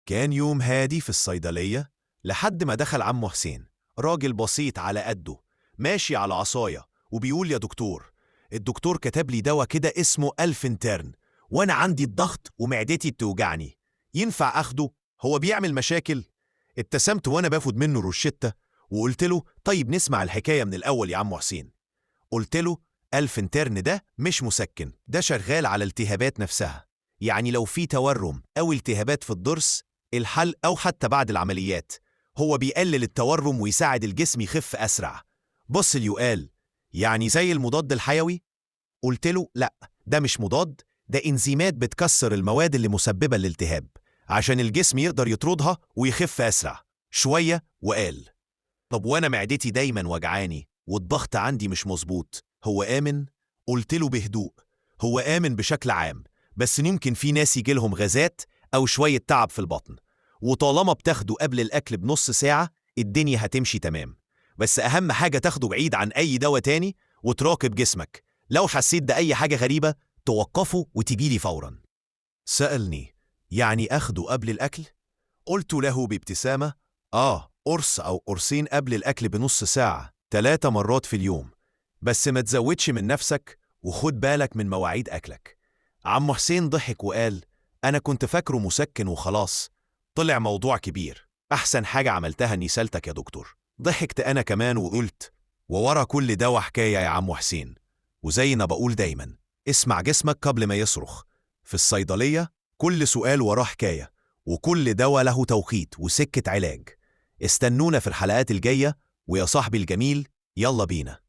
كان يوم هادي في الصيدلية لحد ما دخل عمو حسين، راجل بسيط على قده، ماشي على عصاية، وبيقول: يا دكتور، الدكتور كتب لي دواء كده اسمه ألفنترن، وأنا عندي الضغط ومعدتي بتوجعني، ينفع أخده؟ هو بيعمل مشاكل؟ ابتسمت وأنا باخد منه روشتة وقلت له: طيب نسمع الحكاية من الأول يا عمو حسين. قلت له: ألفنترن ده مش مسكن، ده شغال على التهابات نفسها، يعني لو في تورم أو التهابات في الضرس، الحل أو حتى بعد العمليات، هو بيقلل التورم ويساعد الجسم يخف أسرع. بص لي وقال: يعني زي المضاد الحيوي؟ قلت له: لا، ده مش مضاد، ده إنزيمات بتكسر المواد اللي مسببة للالتهاب عشان الجسم يقدر يطردها ويخف أسرع. شوية وقال: طب وأنا معدتي دايما وجعاني والضغط عندي مش مظبوط، هو آمن؟ قلت له بهدوء: هو آمن بشكل عام، بس يمكن في ناس يجيلهم غازات أو شوية تعب في البطن، وطالما بتاخده قبل الأكل بنص ساعة الدنيا هتمشي تمام. بس أهم حاجة تاخده بعيد عن أي دواء تاني وتراقب جسمك، لو حسيت بأي حاجة غريبة توقفه وتجيلي فورا. سألني: يعني أخده قبل الأكل؟ قلت له بابتسامة: آه، قرص أو قرصين قبل الأكل بنص ساعة، 3 مرات في اليوم، بس ما تزودش من نفسك وخد بالك من مواعيد أكلك. عم حسين ضحك وقال: أنا كنت فاكره مسكن وخلاص، طلع موضوع كبير، أحسن حاجة عملتها إني سألتك يا دكتور. ضحكت أنا كمان وقلت: وورا كل دوا حكاية يا عم حسين، وزي ما بقول دايما، اسمع جسمك قبل ما يصرخ. في الصيدلية كل سؤال وراه حكاية، وكل دواء له توقيت وسكة علاج. استنونا في الحلقات الجاية، ويا صاحبي الجميل يلا بينا.